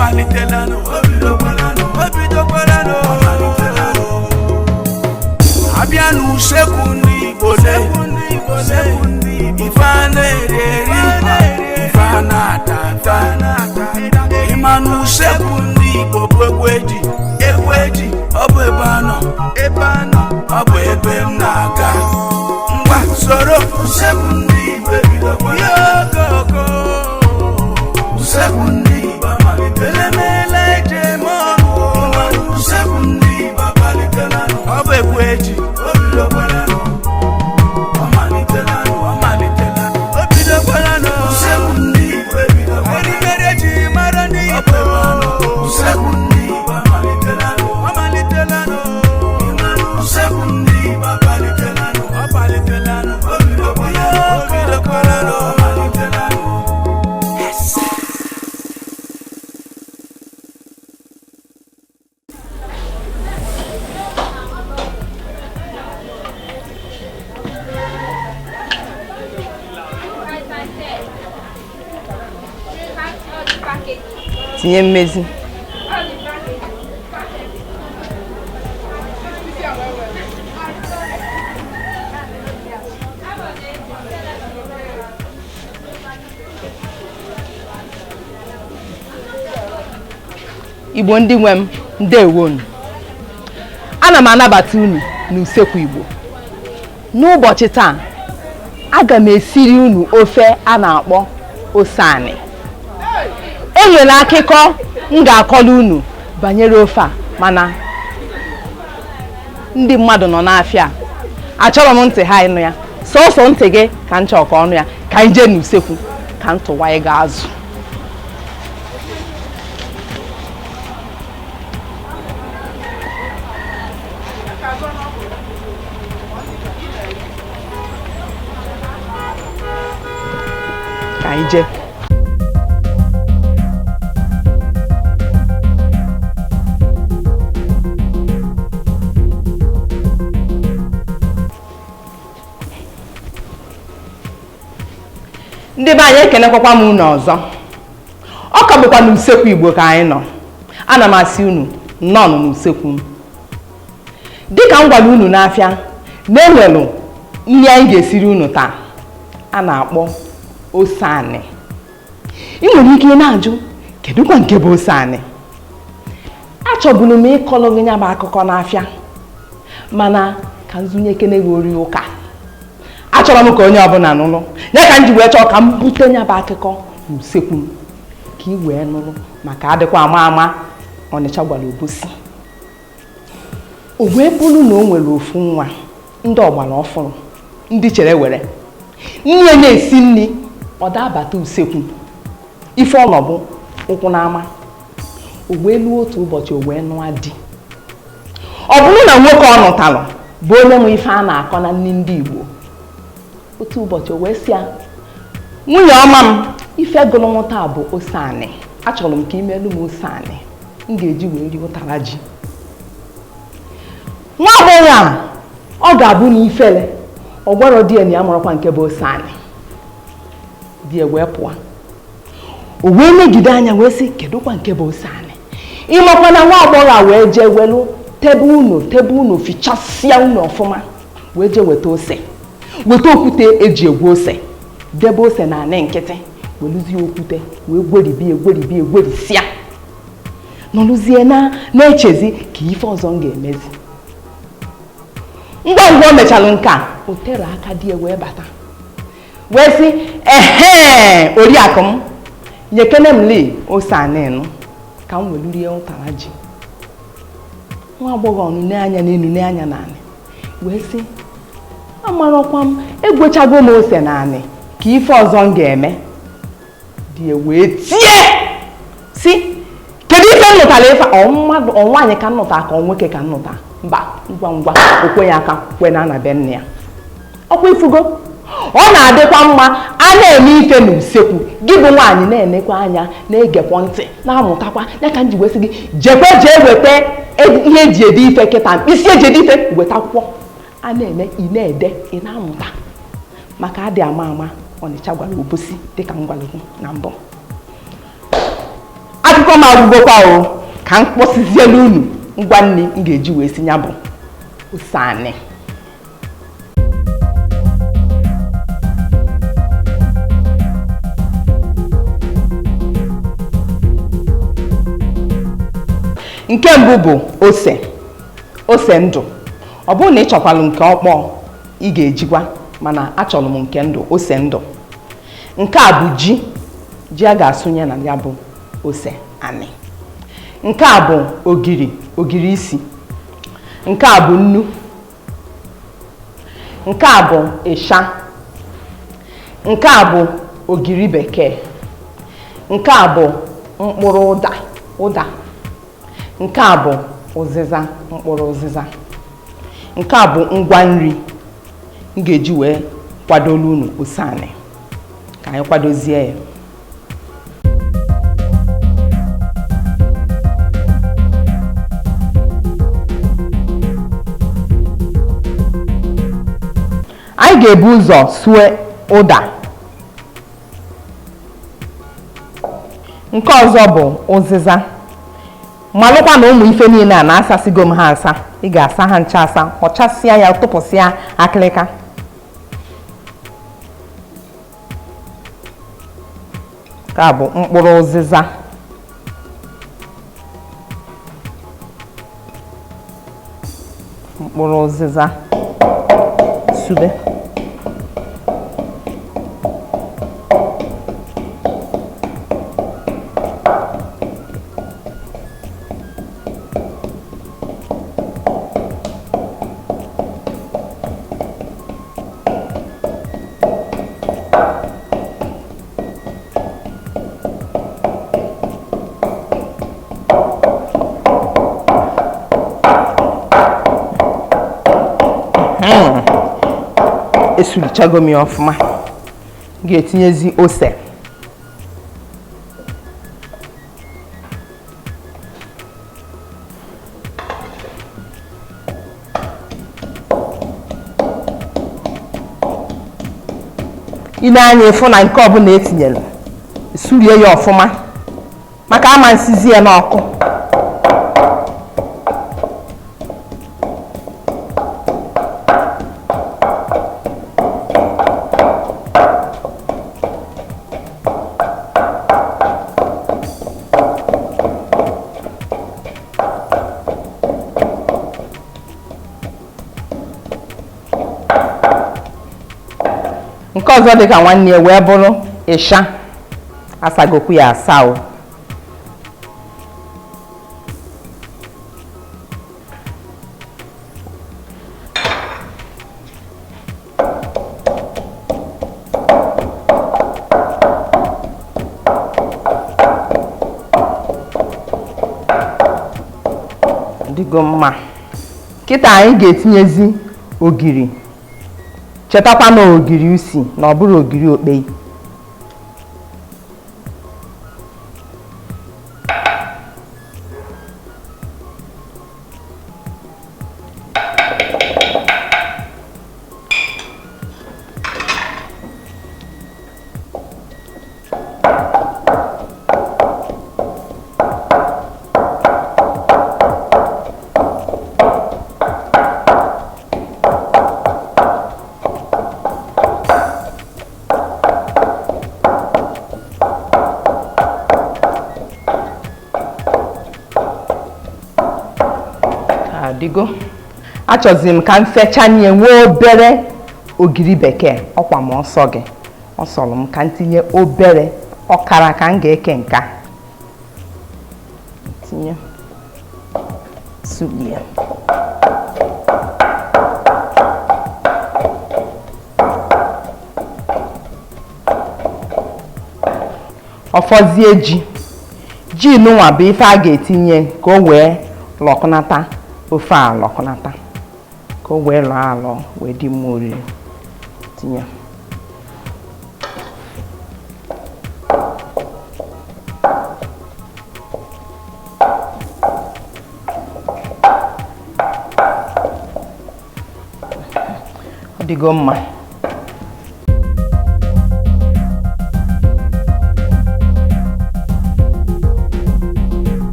Palitelanụ, o bidokwalanụ, o bidokwalanụ, ọ malitelanụ. Abịa n'usekwu ndị Igbo le, ife a na-eri eri, ife a na-ata ata. Ịma n'usekwu ndị Igbo bụ egwu eji, egwu eji, ọ bụ ebe a nọ, ebe a nọ, ọ bụ ebe m na-aga. Ngwa soro usekwu ndị Igbo ebidokwala. Okoko. Usekwu ndị Igbo amalitela. Emeela eji eme ọnụ. Usekwu ndị Igbo amalitelanụ. Ọ bụ egwu eji, o bidokwalanụ. Ọ malitelanụ, ọ malitela. O bidokwalanụ. Usekwu ndị Igbo ebidokwala. Erimeri eji mara ndị Igbo. Usekwu ndị Igbo amalitelanụ. Ọ malitelanụ. Usekwu ndị Igbo amalitelanụ. Ọ malitelanụ. O bidokwalanụ. O bidokwalanụ. Ọ malitelanụ. Tinye mmezi. Igbo ndị nwe m, ndewonu. Ana m anabata unu n'usekwu Igbo. N'ụbọchị taa, aga m esiri unu ofe a na-akpọ ose anị. E nwere akụkọ m ga-akọrọ unu banyere ofe a, mana ndị mmadụ nọ n'afịa, achọrọ m ntị ha ịnụ ya. Sọsọ ntị gị ka m chọọ ka ọnụ ya. Ka anyị jee n'usekwu ka m tụwa ị ga-azụ. Ka anyị jee. Ndị be anyị, ekenekwakwa m unu ọzọ. Ọ ka bụkwa n'usekwu Igbo ka anyị nọ. Ana m asị unu nnọọ n'usekwu m. Dịka m gwara unu n'afịa na enwelu nri anyị ga-esiri unu taa a na-akpọ ose anị. Ị nwere ike ị na-ajụ, kedụkwa nke bụ ose anị? Achọburu m ịkọrọ gị ya bụ akụkọ n'afịa, mana ka m zụnye ekene gị ori ụka. Achọrọ m ka onye ọbụla nụrụ ya, ka m ji wee chọọ ka m bute ya bụ akụkọ n'usekwu m ka ị wee nụrụ, maka adịkwa ama ama Ọnịcha gwara Obosi. O wee bụrụ na o nwere ofu nwa ndị ọgbara ọfụrụ ndị chere were nne na-esi nri, ọ dabata usekwu, ife ọ nọ bụ ụkwụ n'ama. O wee luo otu ụbọchị, o wee nụọ di. Ọ bụrụ na nwoke ọ nụtalụ bụ onye nwe ife a na-akọ na nri ndị Igbo. Otu ụbọchị o wee sị ya, nwunye ọma m, ife gụrụ m taa bụ ose anị. Achọrọ m ka ị meelu m ose anị m ga-eji wee rie ụtara ji. Nwa agbọghọ a, ọ ga-abụ na ifele ọ gwarọ di ya na ya marakwa nke bụ ose anị. Di ya wee pụọ. O wee megide anya wee sị, kedụkwa nke bụ ose anị? Ịmakwa na nwa agbọghọ a wee jee welu tebe unu, tebe unu, fichasịa unu ọfụma, wee jee weta ose, weta okwute eji egwu ose, debe ose na anị nkịtị, weluzie okwute wee gweribie gweribie gwerisịa, nọrụzie na na-echezi ka ife ọzọ m ga-emezi. Ngwa ngwa o mechalụ nke a, o tere aka di ya wee bata wee sị, ehe, oriakụ m, nyekene m lee ose anị nụ ka m welu rie ụtara ji. Nwa agbọghọ ọnụ n'anya n'elu n'anya n'anị wee sị, amarọkwa m, egwechago m ose n'anị, ka ife ọzọ m ga-eme. Di ya wee tie si, kedu ife m nụtara? Ife ọ mmadụ ọ nwaanyị ka m nụta, ka ọ nwoke ka m nụta? Mba. Ngwa ngwa o kwenye aka kwe na ana be nne ya. Ọkwa ifugo, ọ na-adịkwa mma a na-eme ife n'usekwu gị bụ nwaanyị na-enekwa anya, na-egekwa ntị, na-amụtakwa ya. Ka m ji wee sị gị jekwe jee weta ihe eji ede ife kịta, mkpịsị eji ede ife, weta akwụkwọ. A na-eme, ị na-ede, ị na-amụta, maka adị ama ama Ọnịcha gwara Obosi. Dịka m gwara gị na mbụ, akụkọ Akụkọ m agwụgokwa o, ka m kpọsizielu unu ngwa nri m ga-eji wee si ya bụ ose anị. Nke mbụ bụ ose, ose ndụ. Ọ bụrụ na ị chọkwalụ nke ọkpọọ ị ga-ejikwa, mana achọrọ m nke ndụ, ose ndụ. Nke a bụ ji, ji a ga-asụnye na ya bụ ose anị. Nke a bụ ogiri, ogiri isi. Nke a bụ nnu. Nke a bụ ịsha. Nke a bụ ogiri bekee. Nke a bụ mkpụrụ ụda, ụda. Nke a bụ ụzịza, mkpụrụ ụzịza. Nke a bụ ngwa nri m ga-eji wee kwadolu unu ose anị. Ka anyị kwadozie ya. Anyị ga-ebu ụzọ sue ụda. Nke ọzọ bụ ụzịza. Malụkwa na ụmụ ife niile a na-asasịgo m ha asa. Ị ga-asa ha ncha asa, kpọchasịa ya, tụpụsịa akịlịka. Nke a bụ mkpụrụ ụzịza. Mkpụrụ ụzịza sube. Esulichago m ya ọfụma. M ga-etinyezi ose. Ile anya ịfụ na nke ọbụla etinyere esurie ya ọfụma, maka ama nsizi ya n'ọkụ. Nke ọzọ dịka nwanne ya wee bụrụ ịsha, asagokwu ya asa o. Dịgo mma. Kịta anyị ga-etinyezi ogiri. Chetakwa na ogiri usi na ọ bụrụ ogiri okpei. Adịgo. Achọziri m ka m fechanye nwee obere ogiri bekee. Ọkwa ma ọsọ gị ọ sọrọ m ka m tinye obere ọkara ka m ga-eke nka tinye sulie. Ọfọzie ji, ji nụnwa bụ ife a ga-etinye ka o wee lọkụnata ofe a lọkụnata, ka o wee lọọ alọ wee dị mma oriri. Tinye. Ọ dịgo mma.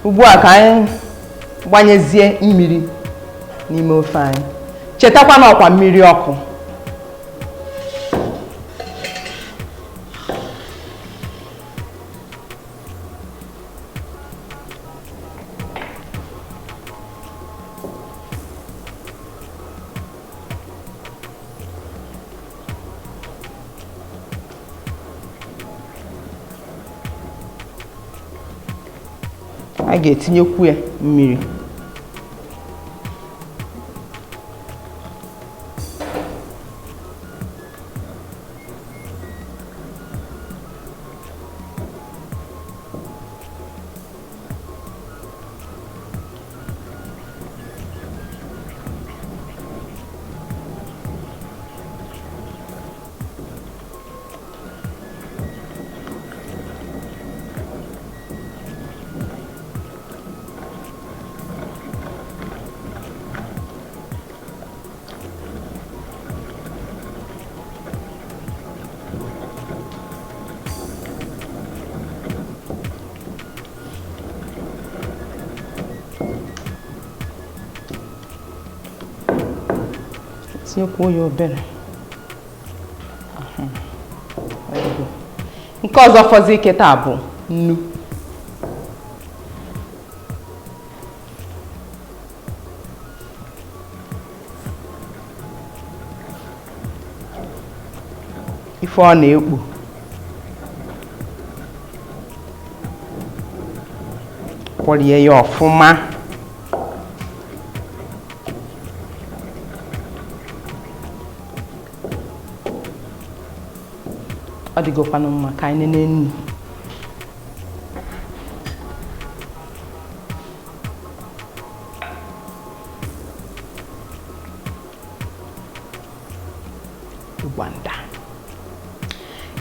Ugbu a ka anyị gbanyezie mmiri n'ime ofe anyị. Chetakwa na ọkwa mmiri ọkụ. A ga-etinyekwu ya mmiri. Tinyekwuo ya obere. Nke ọzọ fọzi ike taa bụ nnu. Ife ọ na-ekpu kwọrie ya ọfụma. Ọ dịgokwanụ mma ka anyị nene nnu. Ụgbanda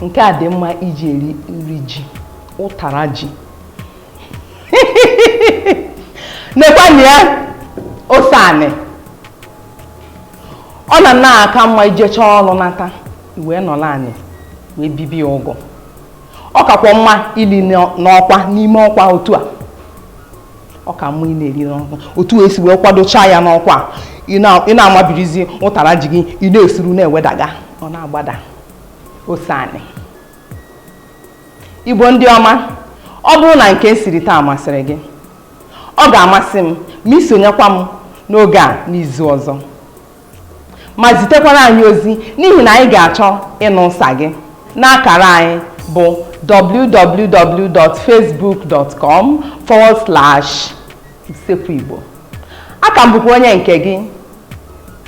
nke a dị mma iji eri nri ji, ụtara ji. Nekwanụ ya ose anị. Ọ na na aka mma ijecha ọrụ nata wee nọrọ anị wee bibi ụgụ. Ọ kakwa mma ili n'ọkwa n'ime ọkwa otu a. Ọ ka mma ị na-eri n'ọkwa otu esi wee kwadocha ya n'ọkwa. Ị na-amabirizi ụtara ji gị, ị na-esuru na-ewedaga, ọ na-agbada ose anị. Igbo ndị ọma, ọ bụrụ na nke siri taa masịrị gị, ọ ga-amasị m ma isonyekwa m n'oge a n'izu ọzọ, ma zitekwara anyị ozi n'ihi na anyị ga-achọ ịnụ ụsa gị n'akara anyị bụ www.facebook.com/usekwuigbo. Aka m bụkwa onye nke gị,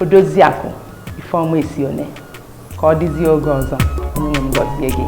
Odoziakụ Ifeọma Esione. Ka ọ dịzie oge ọzọ, onye nwe m gọzie gị.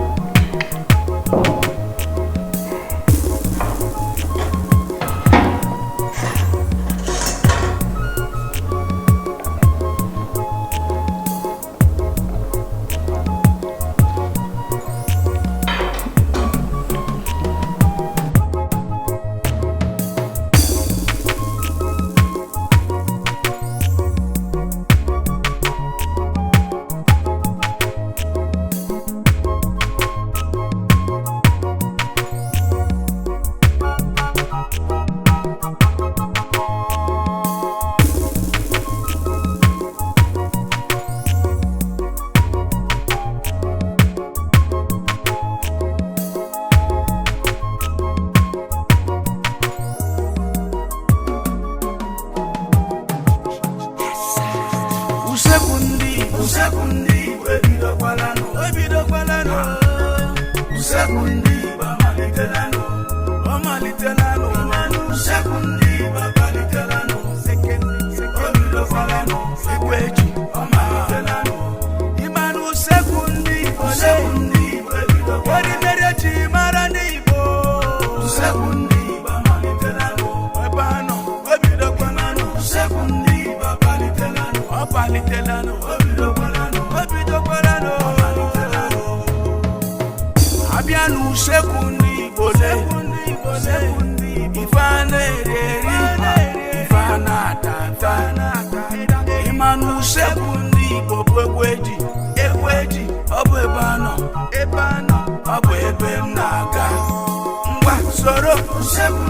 Usekwu ndị Igbo, usekwu ndị Igbo ebidokwalanụ, ebidokwalanụ. Usekwu ndị Igbo amalitelanụ, ọ malitelanụ. Usekwu ndị Igbo amalitelanụ, o bidokwalanụ. Egwu eji, ọ malitelanụ. Ịmanụ usekwu ndị Igbo, usekwu ndị Igbo ebidokwalanụ. Erimeri eji mara ndị Igbo. Usekwu ndị Igbo amalitelanụ, ebe anọ, ebidokwalanụ. Usekwu ndị Igbo amalitelanụ, ọ palitelanụ, o bidokwalanụ, o bidokwalanụ, ọ malitelanụ. Abịa n'usekwu ndị Igbo le, ife a na-eri eri, ife a na-ata ata. Ịma n'usekwu ndị Igbo bụ egwu eji, egwu eji, ọ bụ ebe anọ, ebe anọ, ọ bụ ebe m na-aga. Ngwa soro usekwu.